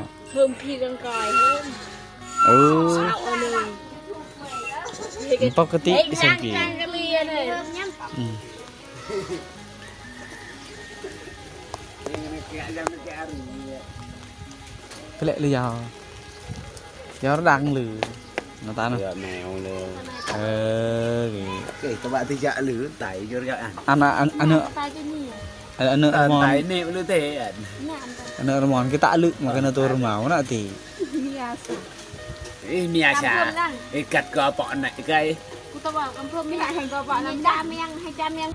ະ ເພີ່ມພີກາງກາຍເພີ່ມ ເອີ ເອົາອັນໜຶ່ງ ມັນປົກກະຕິ ເອີຍ ສັງເກດ ອືມ ເພາະແຫຼະ ຫຼືຢາວ ຢາວດັງຫຼື ໜ້າຕານະ ເສື້ອແມວເລີຍ ເອີ ເກຕະບະຕິຈະຫຼືໄຕຢູ່ລະອັນ ອັນນະ ອັນ ອັນເນ ຕາຍຈະມີ ເອີ ອັນເນ ຕາຍ ອາມອນ ຕາຍເນ ຫຼືເຕ ອັນ ອັນເນ ອາມອນ ເກຕະລຶ ມັນກະນະໂຕຣະເມົານະຕິ ເມຍຊາ ເອີ ເມຍຊາ ເອີ ກັດກໍເປາະນະໄກ ກູຕະເວົ້າກັນເພິ່ນ ມີໃຫ້ກໍເປາະນະ ໃຫ້ຈາມຽງ ໃຫ້ຈາມຽງ.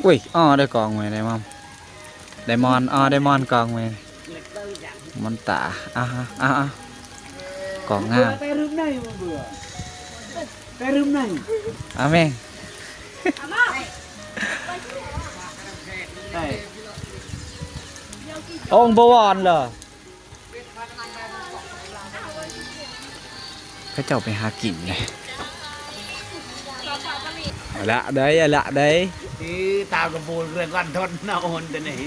ອຸ້ຍ ອໍ ໄດ້ກອງແມ່ໄດມອນ ໄດມອນ ອໍ ໄດມອນກອງແມ່ ມອນຕາ ອ່າ ອ່າ ອ່າ ກອງງາມ ອາແມ່ງ ອົງບໍວອນເລີຍ. ເຂົາເຈົ້າໄປຫາກິນເລີຍ ເອົາລະໄດ໋ ເອົາລະໄດ໋ ຕາກະໂບນເລື່ອງກ່ອນທົນເນາະ ໂອນແຕ່ນີ້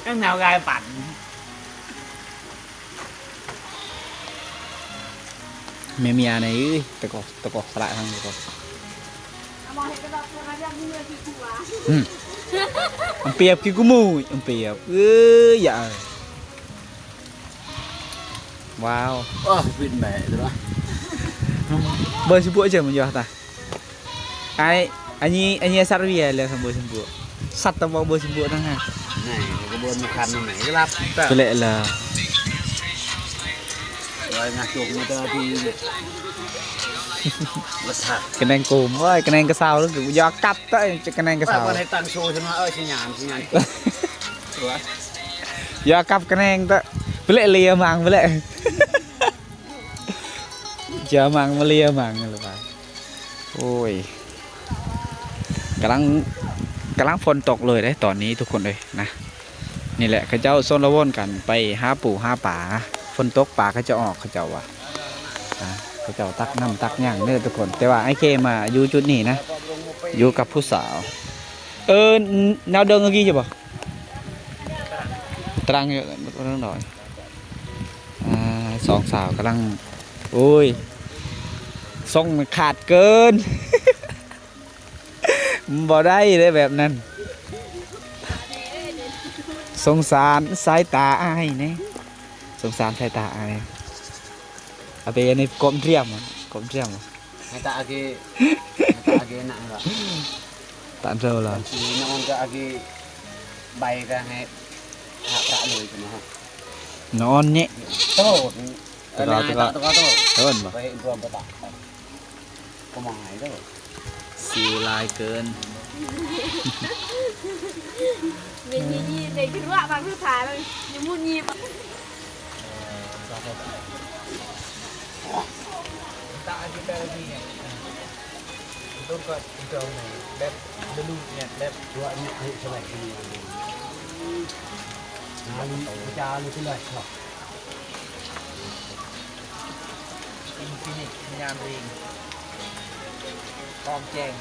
ຍັງໜາວກາຍປັ່ນ ແມ່ເມຍນີ້ ຕະກອກ ຕະກອກສະລະທັງຕະກອກ ອືມ ອຳປຽບກິນກູໝູ ອຳປຽບ ເອີຍ ຢ່າ ວ້າວ ເອີ ປິ່ນແບະເດີ ເບີຊິບົວເຈີມັນຢູ່ຕາ ອາຍ ອັນນີ້ ອັນນີ້ສັດວຽເລີຍ ເບີຊິບົວ ສັດຕະບອກເບີຊິບົວຕ່າງຫາກ ນີ້ກະເບີນຄັນນີ້ ລັບຕະ ໄປແຫຼະລະ ລອຍງາຈົກມາແຕ່ລະທີ ລະທັກ ກະແນງໂກມ ໂອ້ຍ ກະແນງກະເຊົາ ຢ່າກັບຕະ ກະແນງກະເຊົາ ເອີ ຊິຍາມ ຊິຍາມ ຢ່າກັບກະແນງເຕາະ ເປະເລຍມັງເປະເລຍ ຈະມັງມາເລຍມັງ ໂອ້ຍ ກຳລັງ ກຳລັງຝົນຕົກເລີຍເດ້ຕອນນີ້ທຸກຄົນເອີຍນະ ນີ້ແຫຼະ ເຂົາເຈົ້າຊົນລະວົນກັນໄປຫາປູຫາປາ ຝົນຕົກປາເຂົາເຈົ້າອອກ ເຂົາເຈົ້າວ່າ ອ່າ ເຂົາເຈົ້າຕັກນ້ຳຕັກຫຍັງເດີທຸກຄົນ ແຕ່ວ່າອ້າຍເຄມາຢູ່ຈຸດນີ້ນະ ຢູ່ກັບຜູ້ສາວ ເອີ ແນວເດີ່ງກີ້ໃຊ່ບໍ່? ຕະລັງຢູ່ເທິງດອຍ ອ່າ ສອງສາວກຳລັງ ໂອ້ຍ ຊົງມັນຂາດເກີນ ມັນບໍ່ໄດ້ເດ້ແບບນັ້ນ ສົງສານສາຍຕາອ້າຍແດ່ ສົງສານສາຍຕາອ້າຍ ເອົາໄປອັນນີ້ ກອມທຽມ ກອມທຽມ. ໃຫ້ຕາອາເກ ໃຫ້ຕາອາເກນະ ຕານເຊົາລະ ນອນກະອາເກ ໃບກະໃຫ້ພະເລີຍນະ ນອນເຍ ໂຕ ຕະກອ ຕະກອ ຕະກອ ໂຕ ເອີ້ນບໍ່ ໄປເຫັນພວມປະຕະ ກະມາໃຫ້ເດີ ຊິວຫຼາຍເກີນ ເປັນຍີ່ໆ ເປັນຄືວ່າບາງສຸດທ້າຍມັນຍັງມຸນຍິບ. Infinite ຍາມເລງ ຄອງແຈ້ງ.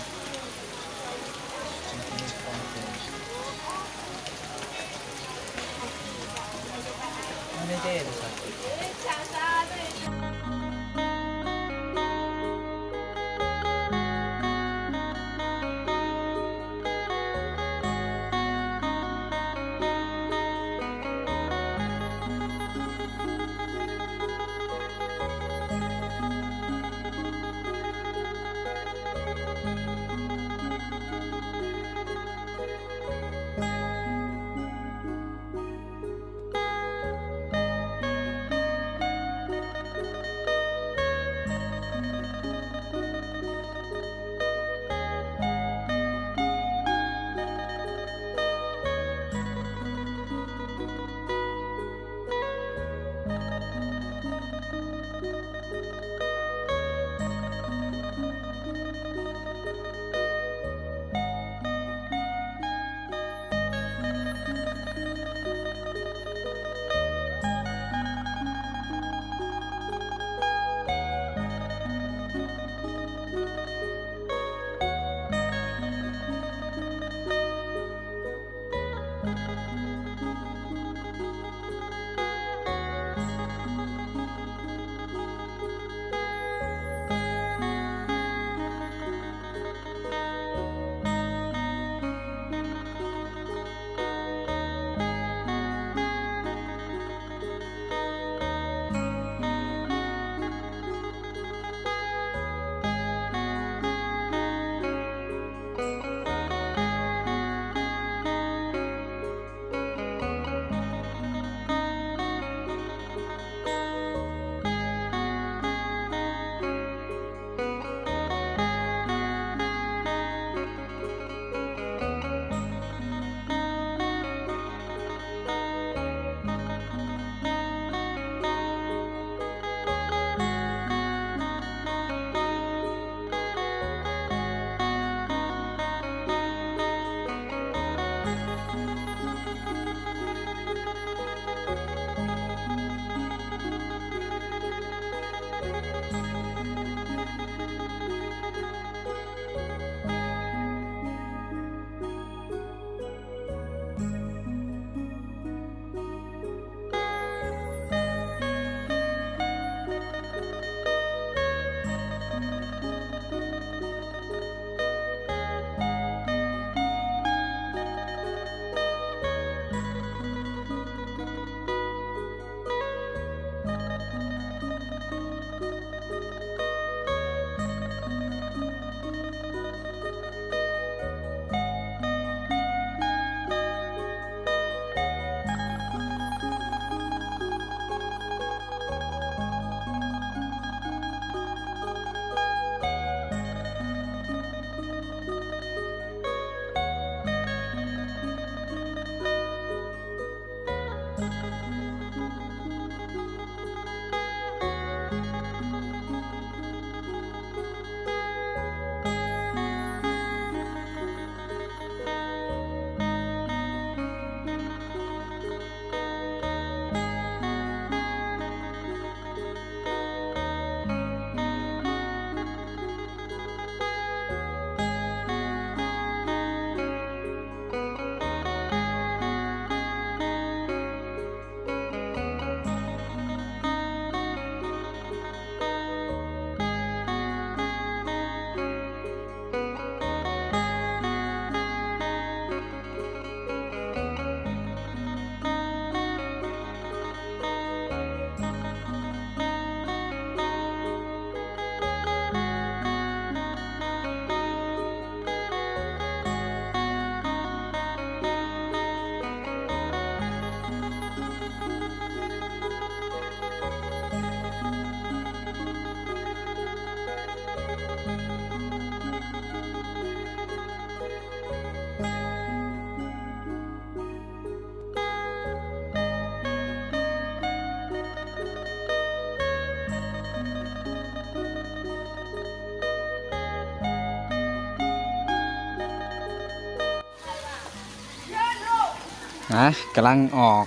ນະ ກຳລັງອອກ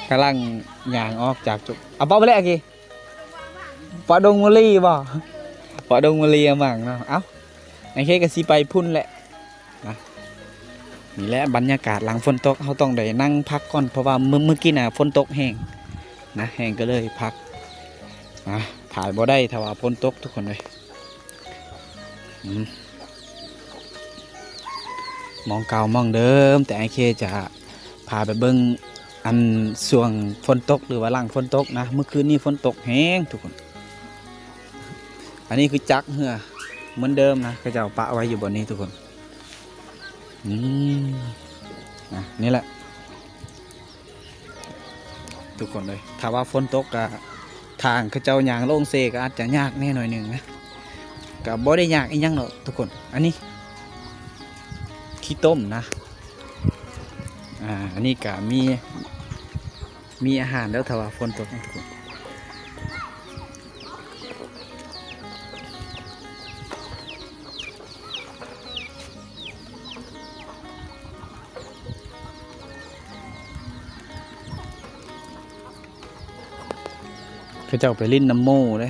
ກຳລັງຍ່າງອອກຈາກຈຸ ເອົາ ເປົ່າໄປແລ້ວກີ້ ປະດົງມະລີບໍ່ ປະດົງມະລີອະມັງເນາະ. ເອົ້າ ໂອເຄ ກໍຊິໄປພຸ້ນແຫຼະນະ. ນີ້ແຫຼະບັນຍາກາດຫຼັງຝົນຕົກ ເຮົາຕ້ອງໄດ້ນັ່ງພັກກ່ອນ ເພາະວ່າມື້ ມື້ກີ້ນະຝົນຕົກແຮງນະ ແຮງກໍເລີຍພັກນະ ຖ່າຍບໍ່ໄດ້ຖ້າວ່າຝົນຕົກທຸກຄົນເອີຍ. ອືມ ໝ່ອງເກົ່າໝ່ອງເດີມ ແຕ່ອ້າຍເຄຈະພາໄປເບິ່ງ ອັນ ຊ່ວງຝົນຕົກ ຫຼືວ່າຫຼັງຝົນຕົກນະ. ມື້ຄືນນີ້ຝົນຕົກແຮງທຸກຄົນ. ອັນນີ້ຄືຈັກເຮືອເໝືອນເດີມນະ ເຂົາເຈົ້າປະໄວ້ຢູ່ບ່ອນນີ້ທຸກຄົນ. ອືມ ນະ ນີ້ແຫຼະ ທຸກຄົນເອີຍ ຖ້າວ່າຝົນຕົກກະ ທາງເຂົາເຈົ້າຍ່າງລົງເຊກະອາດຈະຍາກແດ່ໜ້ອຍໜຶ່ງນະ ກະບໍ່ໄດ້ຍາກອີ່ຫຍັງດອກທຸກຄົນ. ອັນນີ້ຂີ້ຕົມນະ ອ່າ ອັນນີ້ກະມີ ມີອາຫານແລ້ວ ຖ້າວ່າຝົນຕົກນະທຸກຄົນ. ເຂົາເຈົ້າໄປຫຼິ້ນນຳໝູ່ເດ້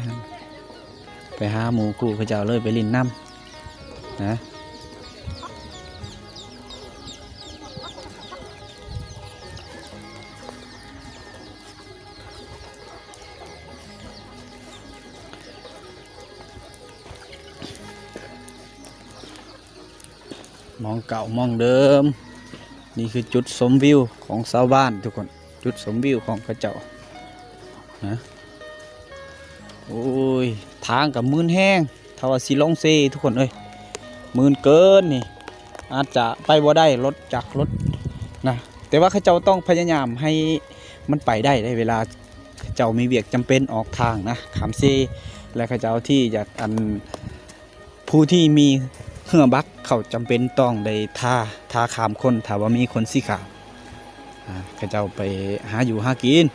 ໄປຫາໝູ່ຄູ່ເຂົາເຈົ້າເລີຍໄປຫຼິ້ນນຳນະ. ໝ່ອງເກົ່າໝ່ອງເດີມ. ນີ້ຄືຈຸດຊົມວິວຂອງຊາວບ້ານທຸກຄົນ ຈຸດຊົມວິວຂອງເຂົາເຈົ້ານະ. ໂອ້ຍ ທາງກໍມື່ນແຮງ ຖ້າວ່າຊິລົງເຊທຸກຄົນເອີຍ ມື່ນເກີນນີ້ ອາດຈະໄປບໍ່ໄດ້ ລົດຈັກລົດນະ. ແຕ່ວ່າເຂົາເຈົ້າຕ້ອງພະຍາຍາມໃຫ້ມັນໄປໄດ້ເດ້ ເວລາເຂົາເຈົ້າມີວຽກຈຳເປັນອອກທາງນະ ຂ້າມເຊ ແລະ ເຂົາເຈົ້າທີ່ຢາກ ອັນ ຜູ້ທີ່ມີເຮືອບັກ ເຂົາຈຳເປັນຕ້ອງໄດ້ທ່າ ທ່າຂ້າມຄົນ ຖ້າວ່າມີຄົນຊິຂ້າມ ອ່າ ເຂົາເຈົ້າໄປຫາຢູ່ຫາກິນ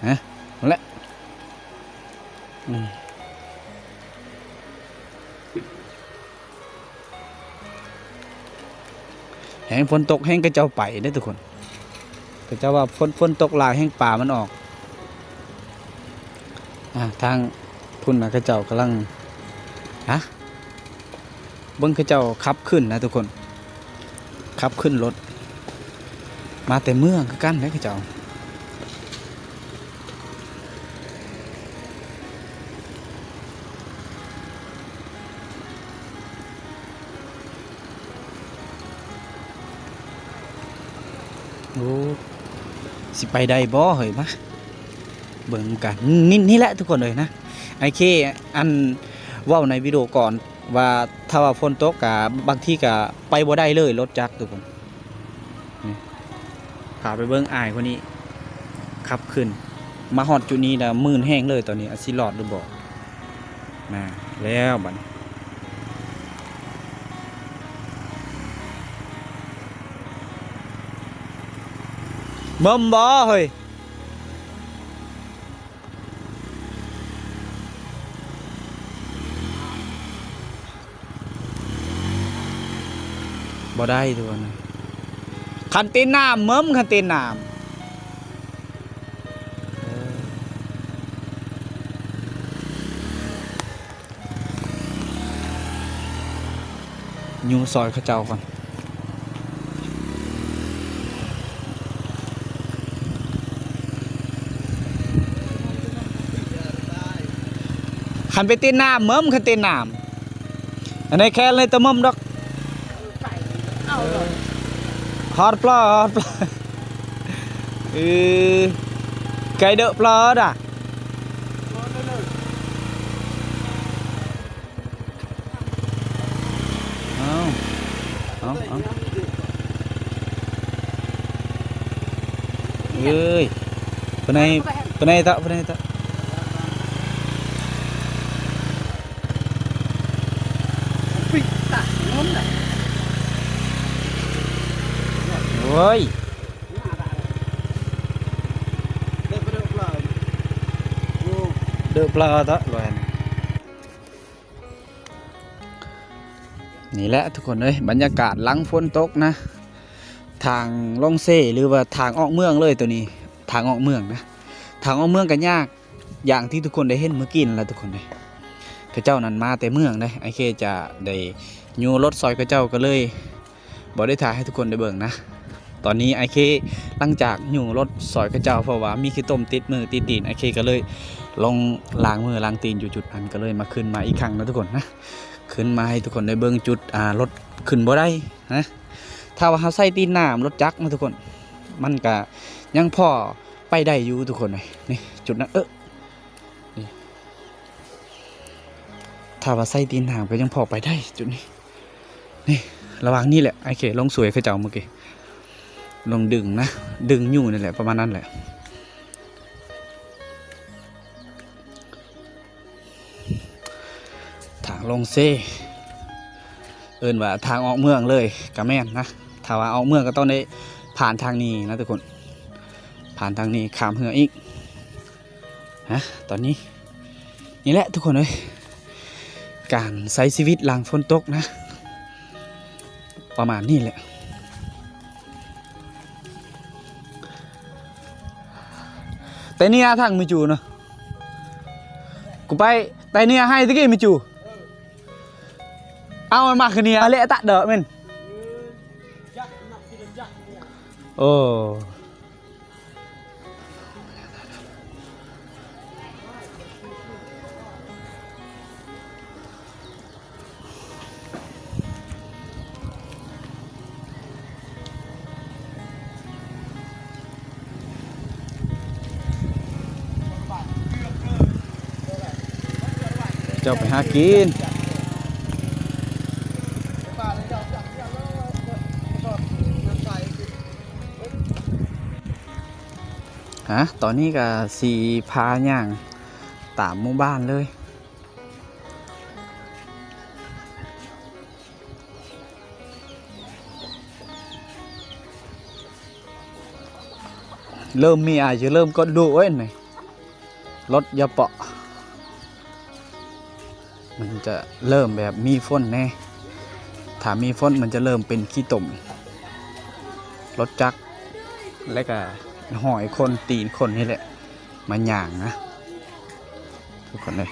ນະ ນັ້ນແຫຼະ. ອືມ ແຮງຝົນຕົກແຮງເຂົາເຈົ້າໄປເດ້ທຸກຄົນ. ເຂົາເຈົ້າວ່າຝົນ ຝົນຕົກຫຼາຍແຮງປາມັນອອກ. ອ່າ ທາງພຸ້ນນະ ເຂົາເຈົ້າກຳລັງ ຮະ ເບິ່ງເຂົາເຈົ້າຂັບຂຶ້ນນະທຸກຄົນ ຂັບຂຶ້ນລົດ ມາແຕ່ເມືອງຄືກັນເດ້ເຂົາເຈົ້າ. ໂອ້ ຊິໄປໄດ້ບໍ່ເຮີ້ຍ ມາເບິ່ງກັນ. ນີ້ ນີ້ແຫຼະທຸກຄົນເອີຍນະ ອ້າຍເຄ ອັນ ເວົ້າໃນວິດີໂອກ່ອນວ່າ ຖ້າວ່າຝົນຕົກກະ ບາງທີກະໄປບໍ່ໄດ້ເລີຍລົດຈັກທຸກຄົນ. ນີ້ ພາໄປເບິ່ງອ້າຍຄົນນີ້ຂັບຂຶ້ນ ມາຮອດຈຸດນີ້ແລ້ວມື່ນແຮງເລີຍຕອນນີ້ ອາ ຊິລອດຫຼືບໍ່. ມາແລ້ວບັດນີ້ ເບິ່ມບໍ່ເຮີ້ຍ? ບໍ່ໄດ້ທຸກຄົນ ຄັນຕີນນ້ຳເມີມ ຄັນຕີນນ້ຳ ຢູ່ຊ່ອຍເຂົາເຈົ້າກ່ອນ. ຄັນໄປຕີນນ້ຳເມີມ ຄັນຕີນນ້ຳ ອັນນີ້ແຄ່ເລີຍຕະເມີມດອກ. ຮອດປະ ຮອດປະ ເອີ ໄກເດີປະດາ. ເອົາ ເອົາ ເອົາ ເອີຍ ປະໄນ ປະໄນຕະ ປະໄນຕະ ໂອ້ຍ ເດີປະຕະ ແວ່ນ. ນີ້ແຫຼະທຸກຄົນເອີຍ ບັນຍາກາດຫຼັງຝົນຕົກນະ. ທາງລົງເຊ ຫຼືວ່າທາງອອກເມືອງເລີຍໂຕນີ້ ທາງອອກເມືອງນະ ທາງອອກເມືອງກໍຍາກ ຢ່າງທີ່ທຸກຄົນໄດ້ເຫັນມື້ກີ້ນັ້ນລະທຸກຄົນເອີຍ. ເຂົາເຈົ້ານັ້ນມາແຕ່ເມືອງເດ້ ອ້າຍເຄຈະໄດ້ຍູ້ລົດຊ່ອຍເຂົາເຈົ້າ ກໍເລີຍບໍ່ໄດ້ຖ່າຍໃຫ້ທຸກຄົນໄດ້ເບິ່ງນະ. ຕອນນີ້ອ້າຍເຄຫຼັງຈາກຍູ້ລົດຊ່ອຍເຂົາເຈົ້າ ເພາະວ່າມີຂີ້ຕົມຕິດມືຕິດຕີນ ອ້າຍເຄກໍເລີຍລົງລ້າງມືລ້າງຕີນຢູ່ຈຸດນັ້ນ ກໍເລີຍມາ ຂຶ້ນມາອີກຄັ້ງນະທຸກຄົນນະ ຂຶ້ນມາໃຫ້ທຸກຄົນໄດ້ເບິ່ງຈຸດ ອ່າ ລົດຂຶ້ນບໍ່ໄດ້ນະ. ຖ້າວ່າເຮົາໃສ່ຕີນໜາມລົດຈັກນະທຸກຄົນ ມັນກະຍັງພໍໄປໄດ້ຢູ່ທຸກຄົນເອີຍ. ນີ້ຈຸດນັ້ນ ເອີ ນີ້ ຖ້າວ່າໃສ່ຕີນໜາມກໍຍັງພໍໄປໄດ້ຈຸດນີ້. ນີ້ລະຫວ່າງນີ້ແຫຼະ ອ້າຍເຄລົງຊ່ວຍເຂົາເຈົ້າມື້ກີ້ ລົງດຶງນະ ດຶງຍູ້ນີ້ແຫຼະ ປະມານນັ້ນແຫຼະ. ທາງລົງເຊ ເອີ້ນວ່າທາງອອກເມືອງເລີຍກະແມ່ນນະ. ຖ້າວ່າອອກເມືອງກໍຕ້ອງໄດ້ຜ່ານທາງນີ້ນະທຸກຄົນ ຜ່ານທາງນີ້ຂ້າມເຮືອອີກນະ. ຕອນນີ້ ນີ້ແຫຼະທຸກຄົນເອີຍ ການໃຊ້ຊີວິດຫຼັງຝົນຕົກນະ ປະມານນີ້ແຫຼະ. ແຕ່ເນຍທາງມີຈູເນາະ ກູໄປແຕ່ເນຍໃຫ້ຕະກີ້ມີຈູ ເອົາມັນມາຄືເນຍແຫຼະຕະເດີແມ່ນ ໂອ້. ເຈົ້າໄປຫາກິນ ຮະ ຕອນນີ້ກະຊິພາຍ່າງຕາມໝູ່ບ້ານເລີຍ. ເລີ່ມມີອາຍຸ ເລີ່ມກດດູເວີຍນີ້ ລົດຢ່າເປາະ ມັນຈະເລີ່ມແບບມີຝົນແດ່ ຖ້າມີຝົນມັນຈະເລີ່ມເປັນຂີ້ຕົມ ລົດຈັກ ແລະກະຮອຍຄົນ ຕີນຄົນນີ້ແຫຼະ ມາຍ່າງນະ ທຸກຄົນເອີຍ.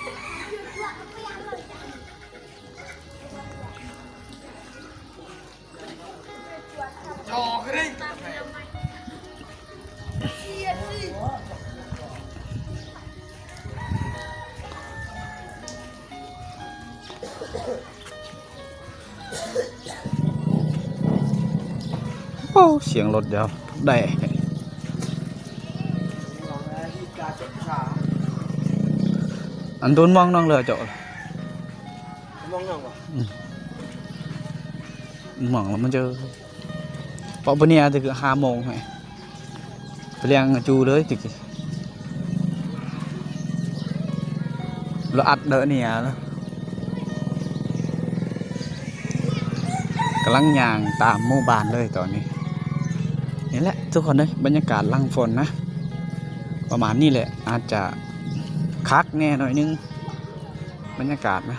ໂອ້ ສຽງລົດເດີ ແດ່ ອັນໂດນມອງນ້ອງເລີຍເຈົ້າ ມອງນ້ອງບໍ່ ອືມ ມອງແລ້ວມັນຈະ ເພາະປະເນຍແຕ່ຄືຫ້າໂມງໃຫ້ ໄປລ້ຽງຈູເລີຍຕະກີ້ ລະອັດເດີເນຍ ກຳລັງຍ່າງຕາມໝູ່ບ້ານເລີຍຕອນນີ້. ນີ້ແຫຼະທຸກຄົນເອີຍ ບັນຍາກາດຫຼັງຝົນນະ ປະມານນີ້ແຫຼະ ອາດຈະຄັກແດ່ໜ້ອຍໜຶ່ງ ບັນຍາກາດນະ.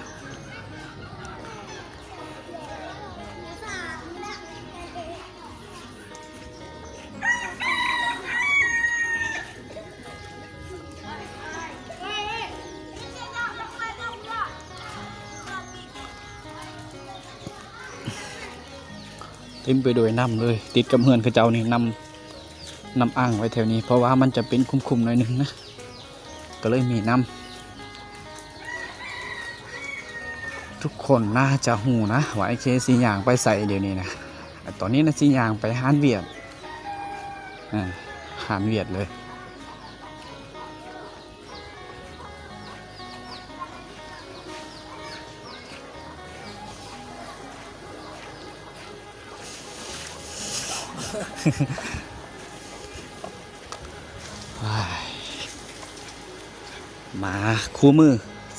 ເຕັມໄປດ້ວຍນ້ຳເລີຍ ຕິດກັບເຮືອນເຂົາເຈົ້ານີ້ ນ້ຳ ນ້ຳອັ່ງໄວ້ແຖວນີ້ ເພາະວ່າມັນຈະເປັນຂຸມໆໜ້ອຍໜຶ່ງນະ ກໍເລີຍມີນ້ຳ. ທຸກຄົນໜ້າຈະຮູ້ນະວ່າອ້າຍເຄຊິຍ່າງໄປໃສດຽວນີ້ນະ. ຕອນນີ້ນະຊິຍ່າງໄປຮ້ານຫວຽດ ອາ ຮ້ານຫວຽດເລີຍ. ມາຄູ່ມື້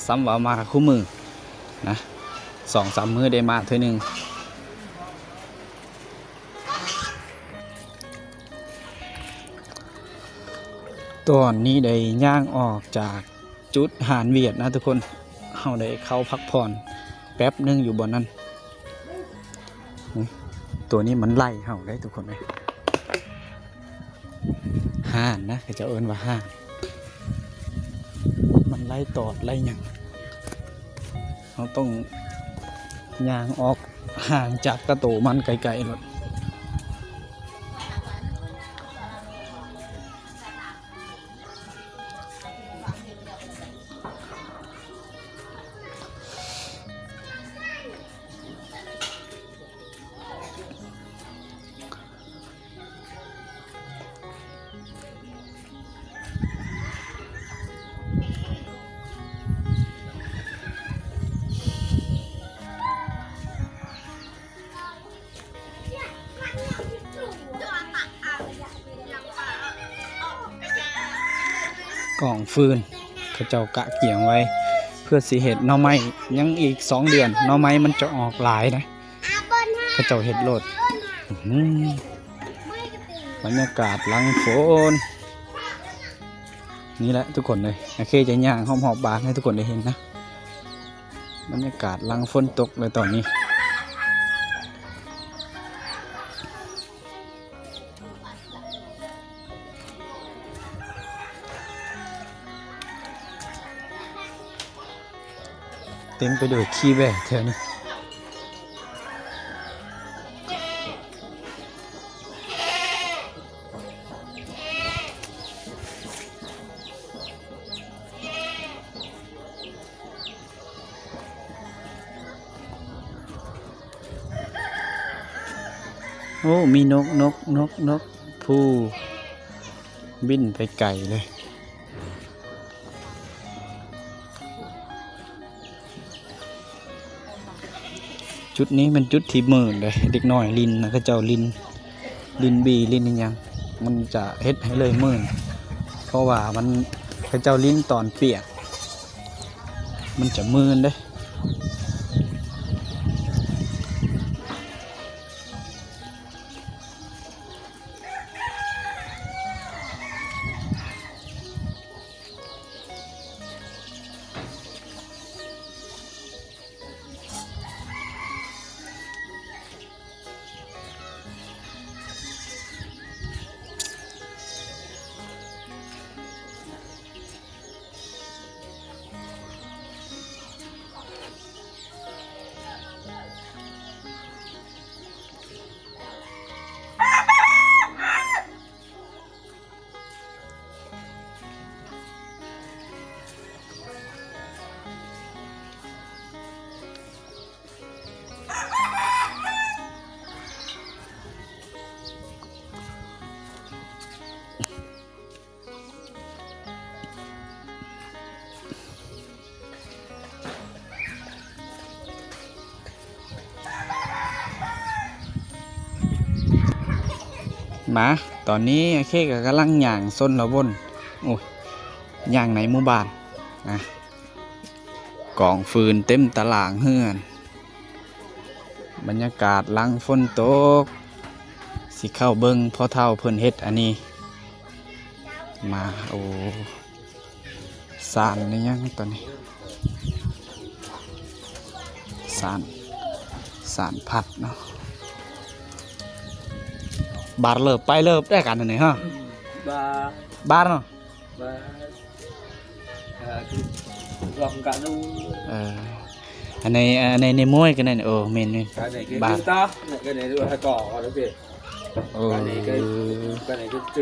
ຊ້ຳວ່າມາຄູ່ມື້ນະ ສອງສາມມື້ໄດ້ມາເທື່ອໜຶ່ງ. ຕອນນີ້ໄດ້ຍ່າງອອກຈາກ ຈຸດຮ້ານຫວຽດນະທຸກຄົນ ເຮົາໄດ້ເຂົ້າພັກຜ່ອນແປັບໜຶ່ງຢູ່ບ່ອນນັ້ນ. ໂຕນີ້ມັນໄລ່ເຮົາໄດ໋ທຸກຄົນເອີຍ ຮ້ານນະ ເຂົາເຈົ້າເອີ້ນວ່າຮ້ານ ມັນໄລ່ຕອດໄລ່ຫຍັງ ເຮົາຕ້ອງຍ່າງອອກຫ່າງຈາກກະໂຕມັນໄກໆໂລດ. ກອງຟືນ ເຂົາເຈົ້າກະກຽມໄວ້ ເພື່ອຊິເຮັດໜໍ່ໄມ້ ຍັງອີກສອງເດືອນ ໜໍ່ໄມ້ມັນຈະອອກຫຼາຍນະ ເຂົາເຈົ້າເຮັດໂລດ. ອື ບັນຍາກາດຫຼັງຝົນ ນີ້ແຫຼະທຸກຄົນເອີຍ ໂອເຄ ຈະຍ່າງຮອບໆບ້ານໃຫ້ທຸກຄົນໄດ້ເຫັນນະ ບັນຍາກາດຫຼັງຝົນຕົກເລີຍຕອນນີ້. ເຕັມໄປດ້ວຍຂີ້ແບ້ແຖວນີ້. ໂອ້ ມີນົກ ນົກ ນົກ ນົກ ພູ ບິນໄປໄກເລີຍ. ຈຸດນີ້ແມ່ນຈຸດທີ່ມື່ນເດ້ ເດັກນ້ອຍຫຼິ້ນນະ ເຂົາເຈົ້າຫຼິ້ນ ຫຼິ້ນບີ່ຫຼິ້ນອີ່ຫຍັງ ມັນຈະເຮັດໃຫ້ເລີຍມື່ນ ເພາະວ່າມັນ ເຂົາເຈົ້າຫຼິ້ນຕອນປຽກ ມັນຈະມື່ນເດ້. ມາ ຕອນນີ້ເຄກະກຳລັງຍ່າງຊົນລະບົນ ໂອ້ຍ ຍ່າງໃນໝູ່ບ້ານນະ ກອງຟືນເຕັມຕະລ່າງເຮືອນ. ບັນຍາກາດຫຼັງຝົນຕົກ ຊິເຂົ້າເບິ່ງພໍ່ເຖົ້າເພິ່ນເຮັດອັນນີ້ມາ. ໂອ້ ສານນີ້ຫຍັງຕອນນີ້ ສານ ສານພັດເນາະ. ບາດເລີບໄປເລີບໄດ້ກັນອັນນີ້ຮະ ບາ ບາດເນາະ. ເອີ ອັນໃນ ອັນໃນ ໃນມວຍກັນນັ້ນ ໂອ້ ແມ່ນໆ ບາດ ໂອ້ ອືມໆ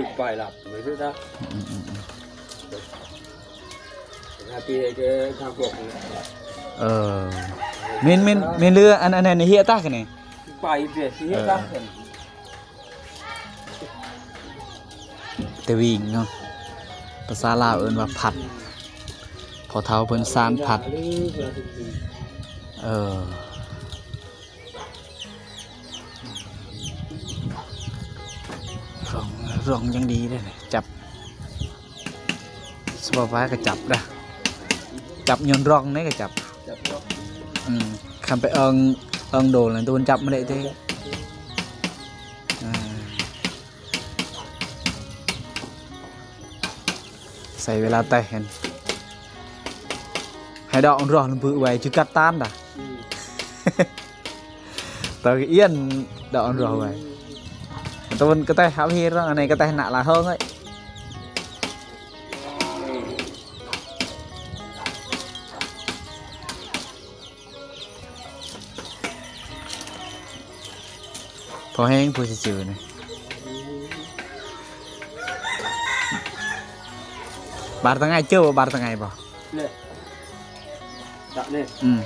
ໆ ເອີ ແມ່ນໆ ແມ່ນເຫຼືອ ອັນ ອັນນັ້ນເຮຍຕາກະນີ້ ໄປເດ ເຮຍຕາກະນີ້. ແຕ່ວິງເນາະ ພາສາລາວເອີ້ນວ່າພັດ ພໍ່ເຖົ້າເພິ່ນສານພັດ. ເອີ ຮ່ອງ ຮ່ອງຍັງດີເດ້ ຈັບ ສະບາຍກະຈັບດາ ຈັບຍ້ອນຮ່ອງນີ້ກະຈັບ. ອືມ ຄັນໄປເອີງ ເອີງໂດນໂດນຈັບມາໄດ້ເດ້. ອາ ໃຊ້ເວລາແຕ່ເຫັນ ໃຫ້ດອກອັນຣໍລຳບຶໄວ້ຈະກັດຕານດາ. ອືມ ຕາກະອຽນດອກອັນຣໍໄວ້ ຕາມັນກະແຕຫາເຮຣອງ ອັນນີ້ກະແຕໜ້າລາເຮີງເອີຍ. ພໍແຮງຜູ້ຊື່ໆນີ້. ບາດຕະໄງເຈີບໍ່? ບາດຕະໄງບໍ່? ເນາະ ດະເນາະ ອືມ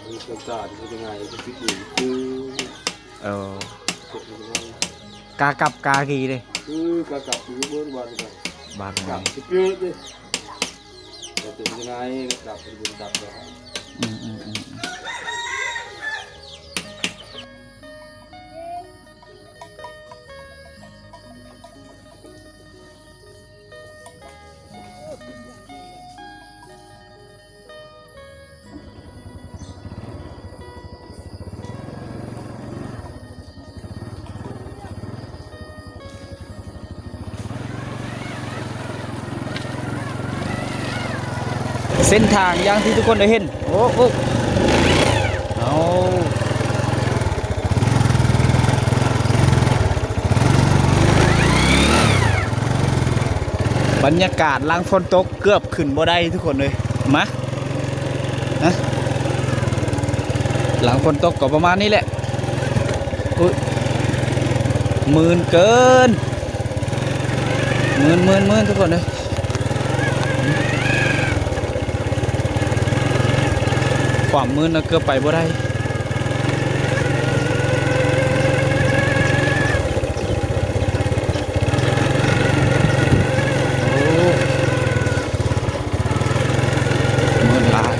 ມີຄົນຕາຍເປັນຍັງໄງ ຄື ເອີ ກາກັບກາກີເດ້ ຄືກາກັບຢູ່ເບິ່ງບາດ ບາດຕະໄງ ກັບຊິເກີດເດ້ ເປັນຍັງໄງ ກັບເປັນບຸນກັບ ອືມໆໆ. ເສັ້ນທາງຢ່າງທີ່ທຸກຄົນໄດ້ເຫັນ ໂອ້ ໂອ້ ເອົາ ບັນຍາກາດຫຼັງຝົນຕົກເກືອບຂຶ້ນບໍ່ໄດ້ທຸກຄົນເອີຍ ມາ ນະ ຫຼັງຝົນຕົກກໍປະມານນີ້ແຫຼະ ອຸ້ຍ ມື່ນເກີນ ມື່ນໆໆ ທຸກຄົນເອີຍ. ຄວາມມືນນະ ເກືອບໄປບໍ່ໄດ້ ໂອ້ ມືນຫຼາຍ.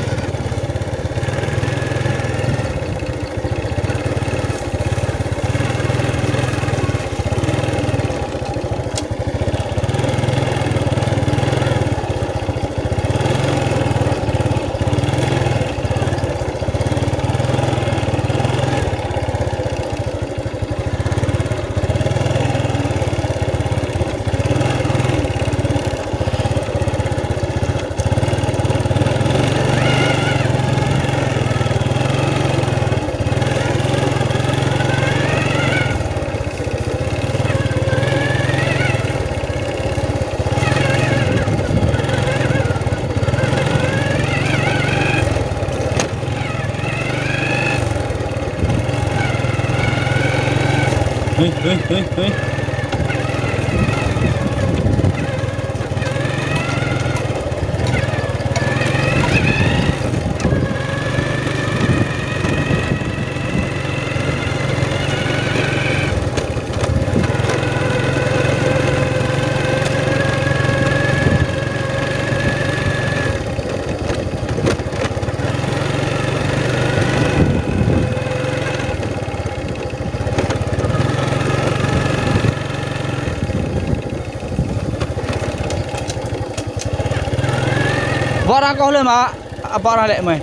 ເຮີ້ຍ ເຮີ້ຍ ເຮີ້ຍ ເຮີ້ຍ. ບໍ່ ນັ່ງກໍເລີຍມາ ອາ ບໍ່ ນັ້ນແຫຼະເມຍ.